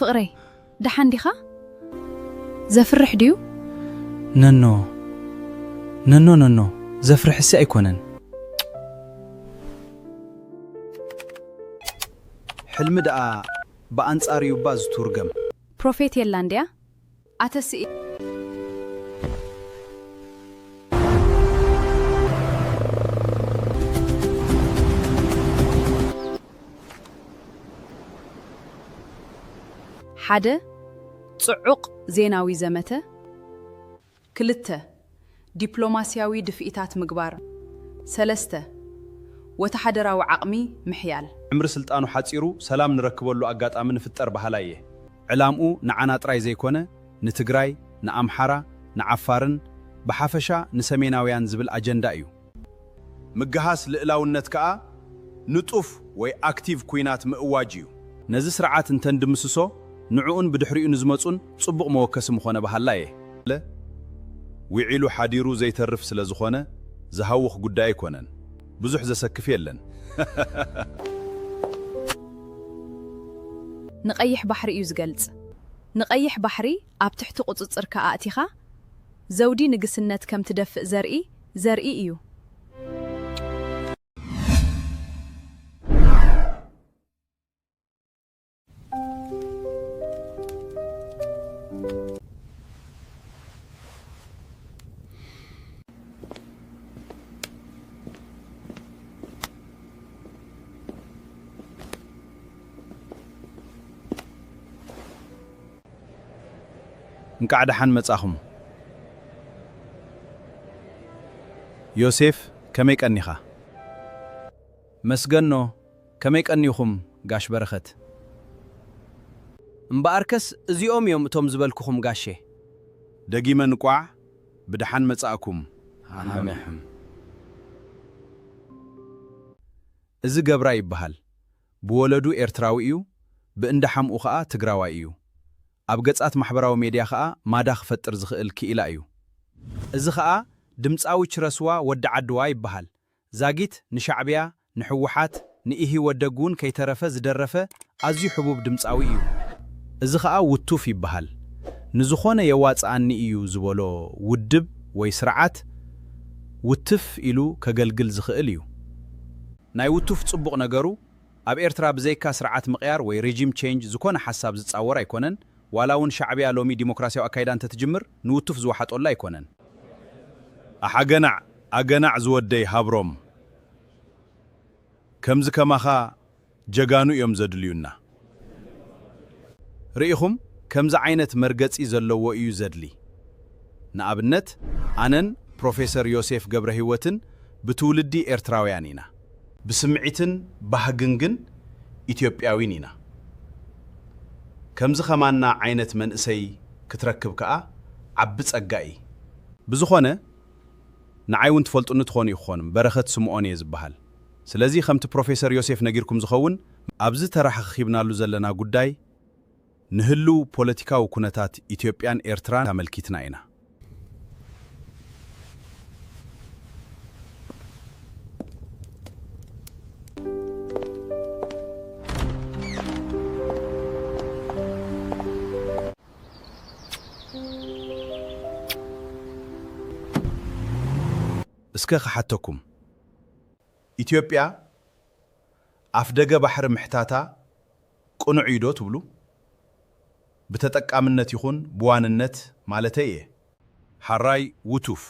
ፍቕረይ፣ ደሓን ዲኻ? ዘፍርሕ ድዩ? ነኖ፣ ነኖ፣ ነኖ፣ ዘፍርሕሲ ኣይኮነን። ሕልሚ ደኣ ብኣንጻር እዩባ ዝትርገም። ፕሮፌት የላን ድያ? ኣተስኢ። ሓደ፣ ጽዑቕ ዜናዊ ዘመተ። ክልተ፣ ዲፕሎማስያዊ ድፍኢታት ምግባር። ሰለስተ፣ ወተሃደራዊ ዓቕሚ ምሕያል። ዕምሪ ስልጣኑ ሓጺሩ ሰላም ንረክበሉ ኣጋጣሚ ንፍጠር በሃላይ እየ። ዕላምኡ ንዓና ጥራይ ዘይኮነ፣ ንትግራይ፣ ንኣምሓራ፣ ንዓፋርን ብሓፈሻ ንሰሜናውያን ዝብል ኣጀንዳ እዩ። ምግሃስ ልእላውነት ከኣ ንጡፍ ወይ ኣክቲቭ ኲናት ምእዋጅ እዩ። ነዚ ስርዓት እንተንድምስሶ፣ ንዕኡን ብድሕሪኡ ንዝመጹን ጽቡቕ መወከሲ ምኾነ በሃላ እየ። ለ፣ ውዒሉ ሓዲሩ ዘይተርፍ ስለ ዝኾነ ዝሃውኽ ጉዳይ ኣይኮነን። ብዙሕ ዘሰክፍ የለን። ንቐይሕ ባሕሪ እዩ ዝገልጽ። ንቐይሕ ባሕሪ ኣብ ትሕቲ ቁጽጽርካ ኣእቲኻ፣ ዘውዲ ንግስነት ከም ትደፍእ ዘርኢ ዘርኢ እዩ። እንቃዕ ደሓን መጻኹም። ዮሴፍ፣ ከመይ ቀኒኻ? መስገኖ፣ ከመይ ቀኒኹም ጋሽ በረኸት? እምበኣርከስ እዚኦም እዮም እቶም ዝበልኩኹም ጋሼ። ደጊመ እንቋዕ ብደሓን መጻእኩም። ኣሜን። እዚ ገብራ ይበሃል። ብወለዱ ኤርትራዊ እዩ፣ ብእንዳ ሓምኡ ኸኣ ትግራዋይ እዩ። ኣብ ገጻት ማሕበራዊ ሜድያ ኸኣ ማዳ ክፈጥር ዝኽእል ክኢላ እዩ። እዚ ኸኣ ድምጻዊ ችረስዋ ወዲ ዓድዋ ይበሃል። ዛጊት ንሻዕብያ፣ ንሕወሓት፣ ንኢህወደግ እውን ከይተረፈ ዝደረፈ ኣዝዩ ሕቡብ ድምጻዊ እዩ። እዚ ኸኣ ውቱፍ ይበሃል። ንዝኾነ የዋጽኣኒ እዩ ዝበሎ ውድብ ወይ ስርዓት ውትፍ ኢሉ ከገልግል ዝኽእል እዩ። ናይ ውቱፍ ጽቡቕ ነገሩ፣ ኣብ ኤርትራ ብዘይካ ስርዓት ምቕያር ወይ ሬጂም ቼንጅ ዝኾነ ሓሳብ ዝጻወር ኣይኮነን። ዋላ እውን ሻዕብያ ሎሚ ዲሞክራስያዊ ኣካይዳ እንተትጅምር ንውቱፍ ዝወሓጠሉ ኣይኮነን። ኣሓገናዕ ኣገናዕ ዝወደይ ሃብሮም፣ ከምዚ ከማኻ ጀጋኑ እዮም ዘድልዩና። ርኢኹም፣ ከምዚ ዓይነት መርገጺ ዘለዎ እዩ ዘድሊ። ንኣብነት፣ ኣነን ፕሮፌሰር ዮሴፍ ገብረሂወትን ብትውልዲ ኤርትራውያን ኢና። ብስምዒትን ባህግን ግን ኢትዮጵያዊን ኢና። ከምዚ ኸማና ዓይነት መንእሰይ ክትረክብ ከኣ ዓቢ ጸጋ እዪ። ብዝኾነ፣ ንዓይ እውን ትፈልጡኒ ትኾኑ ኢኹም፣ በረኸት ስምኦን እየ ዝበሃል። ስለዚ ከምቲ ፕሮፌሰር ዮሴፍ ነጊርኩም ዝኸውን፣ ኣብዚ ተረኻኺብናሉ ዘለና ጉዳይ ንህሉው ፖለቲካዊ ኩነታት ኢትዮጵያን ኤርትራን ኣመልኪትና ኢና። እስከ ክሓተኩም፣ ኢትዮጵያ ኣፍደገ ባሕሪ ምሕታታ ቅኑዕ እዩ ዶ ትብሉ? ብተጠቃምነት ይኹን ብዋንነት ማለተይ እየ። ሓራይ ውቱፍ።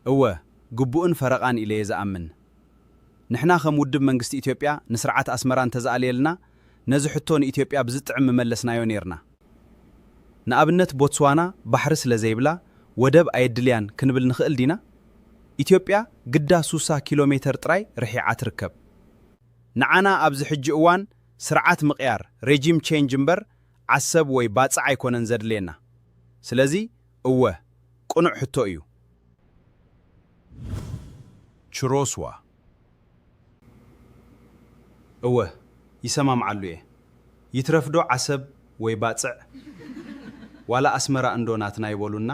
እወ፣ ግቡእን ፈረቓን ኢለ እየ ዝኣምን። ንሕና ከም ውድብ መንግስቲ ኢትዮጵያ ንስርዓት ኣስመራ እንተዝኣልየልና፣ ነዚ ሕቶ ንኢትዮጵያ ብዝጥዕም ምመለስናዮ ኔርና። ንኣብነት ቦትስዋና ባሕሪ ስለ ዘይብላ ወደብ ኣየድልያን ክንብል ንኽእል ዲና? ኢትዮጵያ ግዳ ሱሳ ኪሎ ሜተር ጥራይ ርሒቓ ትርከብ። ንዓና ኣብዚ ሕጂ እዋን ስርዓት ምቕያር፣ ሬጂም ቼንጅ እምበር ዓሰብ ወይ ባጽዕ ኣይኮነን ዘድልየና። ስለዚ እወ፣ ቅኑዕ ሕቶ እዩ። ችሮስዋ። እወ፣ ይሰማምዓሉ እየ። ይትረፍዶ ዓሰብ ወይ ባጽዕ? ዋላ ኣስመራ እንዶ ናትና ይበሉና?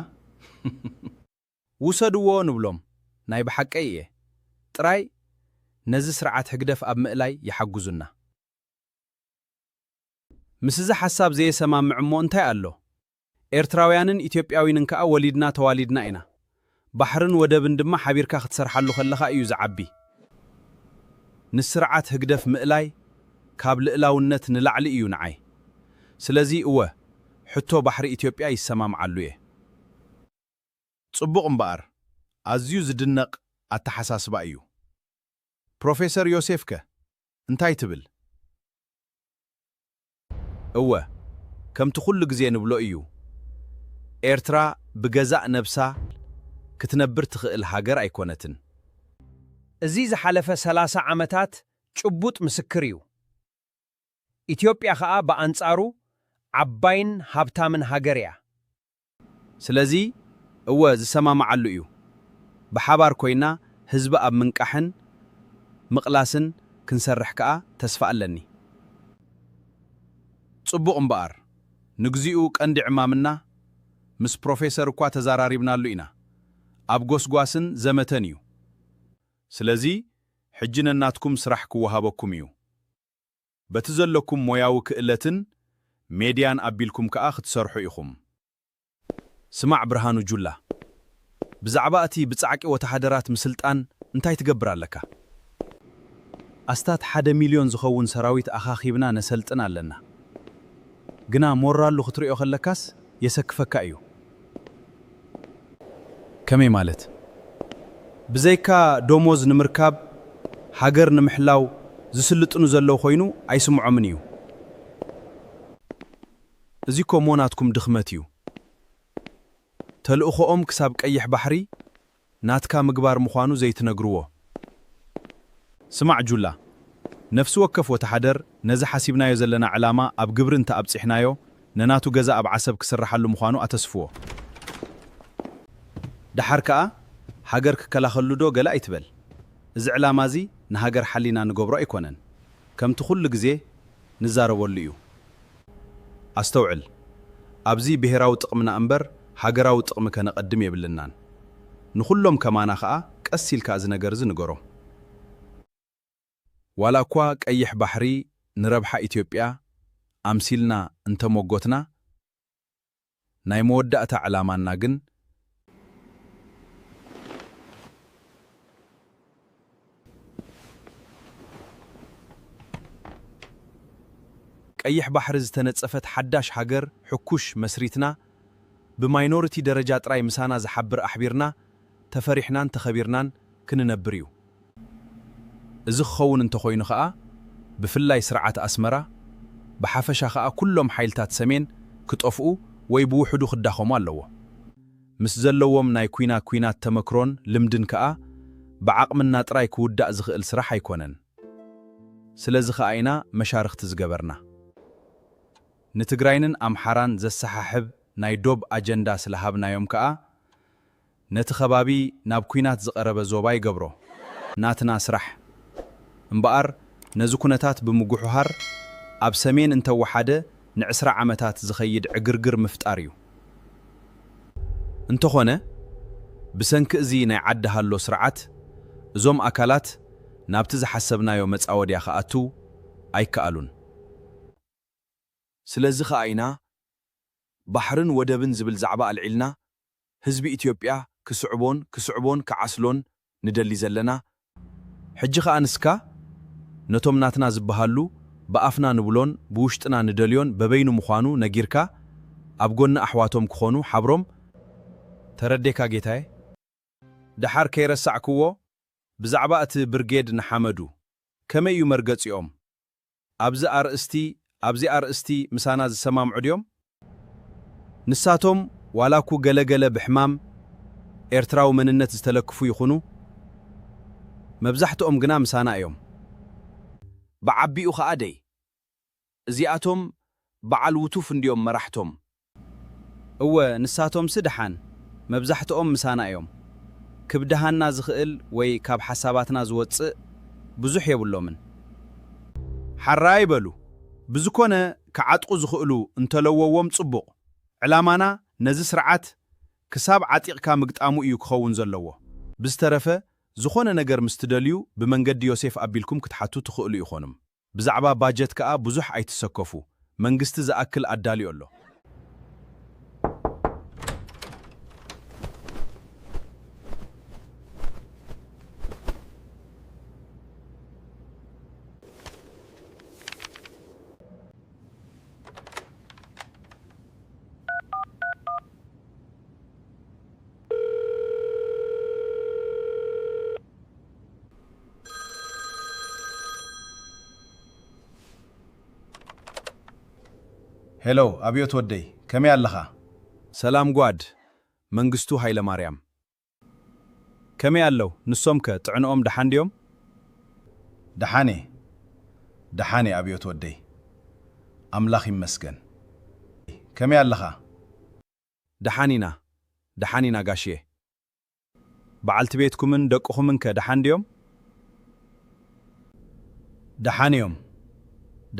ውሰድዎ ንብሎም፣ ናይ ብሓቀይ እየ። ጥራይ ነዚ ስርዓት ህግደፍ ኣብ ምእላይ ይሓግዙና። ምስዚ ሓሳብ ዘየሰማምዕ እሞ እንታይ ኣሎ? ኤርትራውያንን ኢትዮጵያዊንን ከኣ ወሊድና ተዋሊድና ኢና። ባሕርን ወደብን ድማ ሓቢርካ ክትሰርሓሉ ከለኻ እዩ ዝዓቢ። ንስርዓት ህግደፍ ምእላይ ካብ ልእላውነት ንላዕሊ እዩ ንዓይ። ስለዚ እወ፣ ሕቶ ባሕሪ ኢትዮጵያ ይሰማምዓሉ እየ። ጽቡቕ እምበኣር፣ ኣዝዩ ዝድነቕ ኣተሓሳስባ እዩ። ፕሮፌሰር ዮሴፍከ እንታይ ትብል? እወ፣ ከምቲ ኩሉ ግዜ ንብሎ እዩ፣ ኤርትራ ብገዛእ ነብሳ ክትነብር ትኽእል ሃገር ኣይኮነትን። እዚ ዝሓለፈ ሰላሳ ዓመታት ጭቡጥ ምስክር እዩ። ኢትዮጵያ ኸኣ ብኣንጻሩ ዓባይን ሃብታምን ሃገር እያ። ስለዚ፣ እወ፣ ዝሰማምዓሉ እዩ። ብሓባር ኮይና ህዝቢ ኣብ ምንቃሕን ምቕላስን ክንሰርሕ ከኣ ተስፋ ኣለኒ። ጽቡቕ እምበኣር፣ ንግዚኡ ቀንዲ ዕማምና ምስ ፕሮፌሰር እኳ ተዛራሪብናሉ ኢና። ኣብ ጎስጓስን ዘመተን እዩ። ስለዚ፣ ሕጂ ነናትኩም ስራሕ ክወሃበኩም እዩ። በቲ ዘለኩም ሞያዊ ክእለትን ሜድያን ኣቢልኩም ከኣ ክትሰርሑ ኢኹም። ስማዕ ብርሃኑ ጁላ፣ ብዛዕባ እቲ ብጻዕቂ ወተሃደራት ምስልጣን እንታይ ትገብር ኣለካ? ኣስታት ሓደ ሚልዮን ዝኸውን ሰራዊት ኣኻኺብና ነሰልጥን ኣለና። ግና ሞራሉ ክትሪኦ ከለካስ የሰክፈካ እዩ። ከመይ ማለት? ብዘይካ ደሞዝ ንምርካብ ሃገር ንምሕላው ዝስልጥኑ ዘለዉ ኮይኑ ኣይስምዖምን እዩ። እዚ እኮ እሞ ናትኩም ድኽመት እዩ። ተልእኾኦም ክሳብ ቀይሕ ባሕሪ ናትካ ምግባር ምዃኑ ዘይትነግርዎ። ስማዕ ጁላ፣ ነፍሲ ወከፍ ወተሃደር ነዚ ሓሲብናዮ ዘለና ዕላማ ኣብ ግብሪ እንተ ኣብጺሕናዮ፣ ነናቱ ገዛ ኣብ ዓሰብ ክስርሓሉ ምዃኑ ኣተስፍዎ። ደሓር ከኣ፣ ሃገር ክከላኸሉ ዶ ገለ ኣይትበል። እዚ ዕላማ እዚ ንሃገር ሓሊና ንገብሮ ኣይኮነን። ከምቲ ኩሉ ግዜ ንዛረበሉ እዩ። ኣስተውዕል፣ ኣብዚ ብሄራዊ ጥቕምና እምበር ሃገራዊ ጥቕሚ ከነቐድም የብልናን። ንኹሎም ከማና ኸኣ ቀስ ኢልካ እዚ ነገር እዚ ንገሮም። ዋላ እኳ ቀይሕ ባሕሪ ንረብሓ ኢትዮጵያ ኣምሲልና እንተሞጎትና፣ ናይ መወዳእታ ዕላማና ግን ቀይሕ ባሕሪ ዝተነጸፈት ሓዳሽ ሃገር ሕኩሽ መስሪትና፣ ብማይኖሪቲ ደረጃ ጥራይ ምሳና ዝሓብር ኣሕቢርና፣ ተፈሪሕናን ተኸቢርናን ክንነብር እዩ። እዚ ክኸውን እንተኾይኑ ኸኣ፣ ብፍላይ ስርዓት ኣስመራ፣ ብሓፈሻ ኸኣ ኩሎም ሓይልታት ሰሜን ክጠፍኡ ወይ ብውሕዱ ክዳኸሙ ኣለዎ። ምስ ዘለዎም ናይ ኲና-፣ ኲናት ተመክሮን ልምድን ከኣ፣ ብዓቕምና ጥራይ ክውዳእ ዝኽእል ስራሕ ኣይኮነን። ስለዚ ኸኣ ኢና መሻርኽቲ ዝገበርና። ንትግራይንን ኣምሓራን ዘሰሓሕብ ናይ ዶብ ኣጀንዳ ስለ ሃብናዮም ከኣ፣ ነቲ ከባቢ ናብ ኲናት ዝቐረበ ዞባ ይገብሮ። ናትና ስራሕ እምበኣር፣ ነዚ ኩነታት ብምጉሕሃር፣ ኣብ ሰሜን እንተወሓደ ንዕስራ ዓመታት ዝኸይድ ዕግርግር ምፍጣር እዩ። እንተኾነ፣ ብሰንኪ እዚ ናይ ዓዲ ሃሎ ስርዓት፣ እዞም ኣካላት ናብቲ ዝሓሰብናዮ መጻወድያ ክኣትው ኣይከኣሉን። ስለዚ ኸኣ ኢና ባሕርን ወደብን ዝብል ዛዕባ ኣልዒልና፣ ህዝቢ ኢትዮጵያ ክስዕቦን ክስዕቦን ክዓስሎን ንደሊ ዘለና። ሕጂ ኸኣ ንስካ ነቶም ናትና ዝበሃሉ ብኣፍና ንብሎን ብውሽጥና ንደልዮን በበይኑ ምዃኑ ነጊርካ፣ ኣብ ጎኒ ኣሕዋቶም ክኾኑ ሓብሮም። ተረዴካ ጌታየ? ደሓር ከይረሳዕክዎ፣ ብዛዕባ እቲ ብርጌድ ንሓመዱ፣ ከመይ እዩ መርገጺኦም? ኣብዚ ኣርእስቲ፣ ኣብዚ ኣርእስቲ ምሳና ዝሰማምዑ ድዮም? ንሳቶም ዋላኩ ገለ ገለ ብሕማም ኤርትራዊ መንነት ዝተለክፉ ይኹኑ፣ መብዛሕትኦም ግና ምሳና እዮም። ብዓቢኡ ኸኣ ደይ እዚኣቶም በዓል ውቱፍ እንድዮም መራሕቶም። እወ፣ ንሳቶምሲ ደሓን፣ መብዛሕትኦም ምሳና እዮም። ክብድሃና ዝኽእል ወይ ካብ ሓሳባትና ዝወጽእ ብዙሕ የብሎምን። ሓራይ በሉ። ብዝኮነ፣ ክዓጥቑ ዝኽእሉ እንተለወዎም ጽቡቕ። ዕላማና ነዚ ስርዓት ክሳብ ዓጢቕካ ምግጣሙ እዩ ክኸውን ዘለዎ። ብዝተረፈ፣ ዝኾነ ነገር ምስ ትደልዩ ብመንገዲ ዮሴፍ ኣቢልኩም ክትሓቱ ትኽእሉ ኢኾኑም። ብዛዕባ ባጀት ከኣ ብዙሕ ኣይትሰከፉ። መንግስቲ ዝኣክል ኣዳልዩ ኣሎ። ሄሎ ኣብዮት ወደይ፣ ከመይ ኣለኻ? ሰላም ጓድ መንግስቱ ሃይለማርያም። ከመይ ኣለዉ? ንሶምከ ጥዕንኦም ደሓን ድዮም? ደሓን እየ፣ ደሓን እየ ኣብዮት ወደይ፣ ኣምላኽ ይመስገን። ከመይ ኣለኻ? ደሓን ኢና፣ ደሓን ኢና ጋሽየ። በዓልቲ ቤትኩምን ደቅኹምንከ ደሓን ድዮም? ደሓን እዮም፣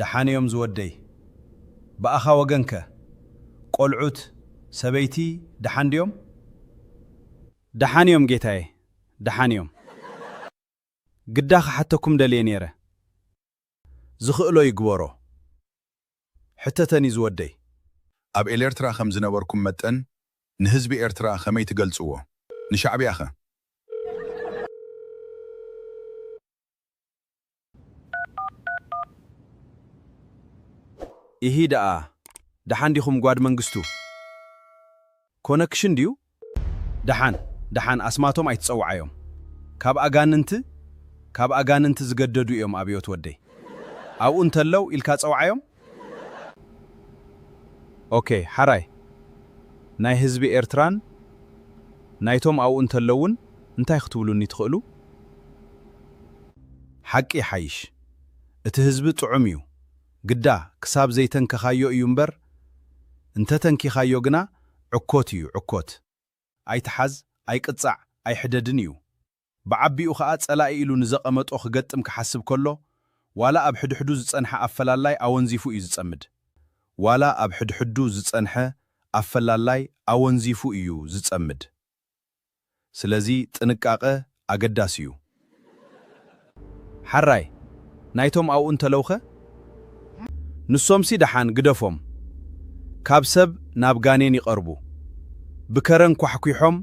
ደሓን እዮም ዝወደይ። ብኣኻ ወገንከ? ቆልዑት፣ ሰበይቲ ደሓን ድዮም? ደሓን እዮም ጌታየ፣ ደሓን እዮም። ግዳ ክሓተኩም ደልየ ነይረ። ዝኽእሎ ይግበሮ። ሕተተኒ ዝወደይ። ኣብ ኤርትራ ከም ዝነበርኩም መጠን፣ ንህዝቢ ኤርትራ ከመይ ትገልጽዎ? ንሻዕብያኸ? ኢሂ ደኣ፣ ደሓን ዲኹም ጓድ መንግስቱ? ኮነክሽን ድዩ? ደሓን፣ ደሓን ኣስማቶም ኣይትጸውዓዮም። ካብ ኣጋንንቲ፣ ካብ ኣጋንንቲ ዝገደዱ እዮም ኣብዮት ወደይ። ኣብኡ እንተለዉ ኢልካ ጸውዓዮም። ኦኬ፣ ሓራይ። ናይ ህዝቢ ኤርትራን ናይቶም ኣብኡ እንተለዉን እንታይ ክትብሉኒ ትኽእሉ? ሓቂ ይሓይሽ። እቲ ህዝቢ ጥዑም እዩ። ግዳ ክሳብ ዘይተንከኻዮ እዩ እምበር፣ እንተ ተንኪኻዮ ግና ዕኮት እዩ፣ ዕኮት። ኣይትሓዝ፣ ኣይቅጻዕ፣ ኣይሕደድን እዩ። ብዓቢኡ ኸኣ ጸላኢ ኢሉ ንዘቐመጦ ክገጥም ክሓስብ ከሎ፣ ዋላ ኣብ ሕድሕዱ ዝጸንሐ ኣፈላላይ ኣወንዚፉ እዩ ዝጸምድ። ዋላ ኣብ ሕድሕዱ ዝጸንሐ ኣፈላላይ ኣወንዚፉ እዩ ዝጸምድ። ስለዚ ጥንቃቐ ኣገዳሲ እዩ። ሓራይ፣ ናይቶም ኣብኡ እንተለውኸ? ንሶምሲ ደሓን ግደፎም። ካብ ሰብ ናብ ጋኔን ይቐርቡ። ብከረን ኳሕኲሖም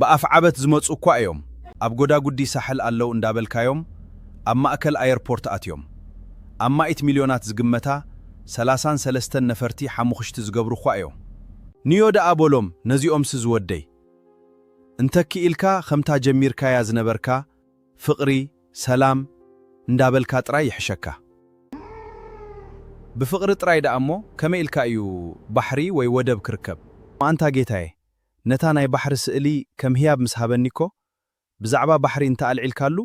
ብኣፍዓበት ዝመጹ እኳ እዮም። ኣብ ጎዳጉዲ ሳሕል ኣለዉ እንዳበልካዮም ኣብ ማእከል ኣየርፖርት ኣትዮም። ኣማኢት ሚልዮናት ዝግመታ ሰላሳን ሰለስተን ነፈርቲ ሓሙኽሽቲ ዝገብሩ እኳ እዮም። ንዮ ደኣ በሎም ነዚኦምሲ ዝወደይ። እንተኪኢልካ ከምታ ጀሚርካያ ዝነበርካ ፍቕሪ፣ ሰላም እንዳበልካ ጥራይ ይሕሸካ። ብፍቕሪ ጥራይ ደኣ እሞ ከመይ ኢልካ እዩ ባሕሪ ወይ ወደብ ክርከብ? ኣንታ ጌታየ፣ ነታ ናይ ባሕሪ ስእሊ ከም ህያብ ምስ ሃበኒ እኮ፣ ብዛዕባ ባሕሪ እንተ ኣልዒልካሉ፣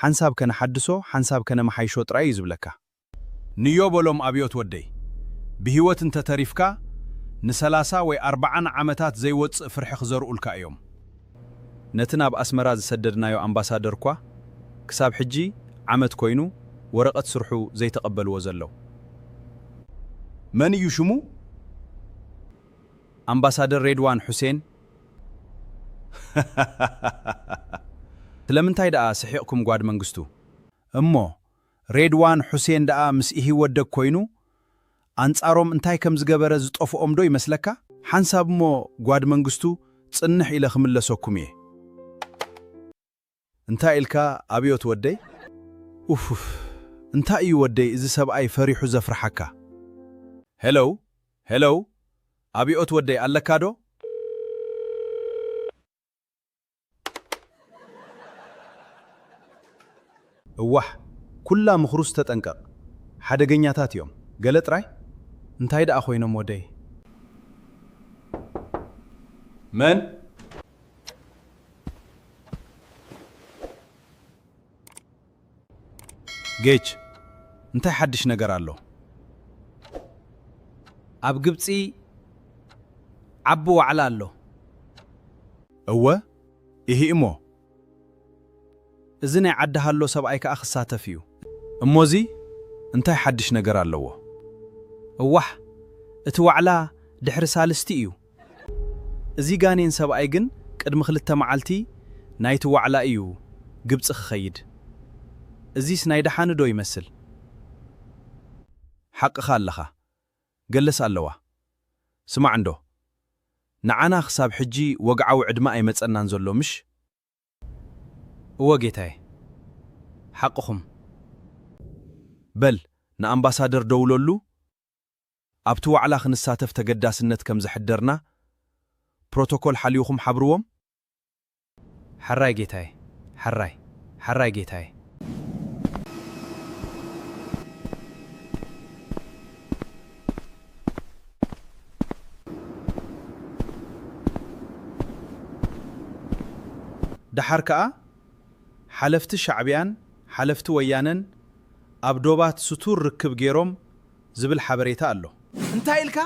ሓንሳብ ከነሓድሶ፣ ሓንሳብ ከነመሓይሾ ጥራይ እዩ ዝብለካ። ንዮ በሎም ኣብዮት ወደይ፣ ብህይወት እንተ ተሪፍካ፣ ንሰላሳ ወይ ኣርብዓን ዓመታት ዘይወጽእ ፍርሒ ክዘርኡልካ እዮም። ነቲ ናብ ኣስመራ ዝሰደድናዮ ኣምባሳደርኳ ክሳብ ሕጂ ዓመት ኮይኑ ወረቐት ስርሑ ዘይተቐበልዎ ዘለዉ። መን እዩ ሽሙ? ኣምባሳደር ሬድዋን ሑሴን። ስለምንታይ ደኣ ስሒቕኩም ጓድ መንግስቱ? እሞ ሬድዋን ሑሴን ደኣ ምስ ኢሂወደግ ኮይኑ ኣንጻሮም እንታይ ከም ዝገበረ ዝጠፍኦም ዶ ይመስለካ? ሓንሳብ እሞ ጓድ መንግስቱ ጽንሕ ኢለ ክምለሰኩም እየ። እንታይ ኢልካ ኣብዮት ወደይ? ኡፍፍ፣ እንታይ እዩ ወደይ እዚ ሰብኣይ ፈሪሑ ዘፍርሓካ? ሄሎ፣ ሄሎ፣ ኣብዮት ወደይ ኣለካ ዶ? እዋሕ፣ ኩላ ምኽሩስ ተጠንቀቕ፣ ሓደገኛታት እዮም። ገለ ጥራይ? እንታይ ደኣ ኮይኖም ወደይ? መን? ጌች፣ እንታይ ሓድሽ ነገር ኣሎ? ኣብ ግብጺ ዓቢ ዋዕላ ኣሎ። እወ፣ ኢሂ እሞ። እዚ ናይ ዓዲ ሃሎ ሰብኣይ ከኣ ክሳተፍ እዩ። እሞዚ እንታይ ሓድሽ ነገር ኣለዎ? እዋሕ፣ እቲ ዋዕላ ድሕሪ ሳልስቲ እዩ። እዚ ጋኔን ሰብኣይ ግን ቅድሚ ክልተ መዓልቲ ናይቲ ዋዕላ እዩ ግብጺ ክኸይድ። እዚስ ናይ ደሓን ዶ ይመስል? ሓቅኻ ኣለኻ። ገለስ ኣለዋ። ስማዕ እንዶ፣ ንዓና ክሳብ ሕጂ ወግዓዊ ዕድመ ኣይመጸናን ዘሎ፣ ምሽ? እወ ጌታዬ፣ ሓቕኹም። በል፣ ንኣምባሳደር ደውለሉ፣ ኣብቲ ዋዕላ ክንሳተፍ ተገዳስነት ከም ዘሕደርና፣ ፕሮቶኮል ሓልዩኹም ሓብርዎም። ሕራይ ጌታዬ፣ ሕራይ፣ ሕራይ ጌታዬ። ደሓር ከኣ፣ ሓለፍቲ ሻዕብያን ሓለፍቲ ወያነን ኣብ ዶባት ስቱር ርክብ ገይሮም ዝብል ሓበሬታ ኣሎ። እንታይ ኢልካ?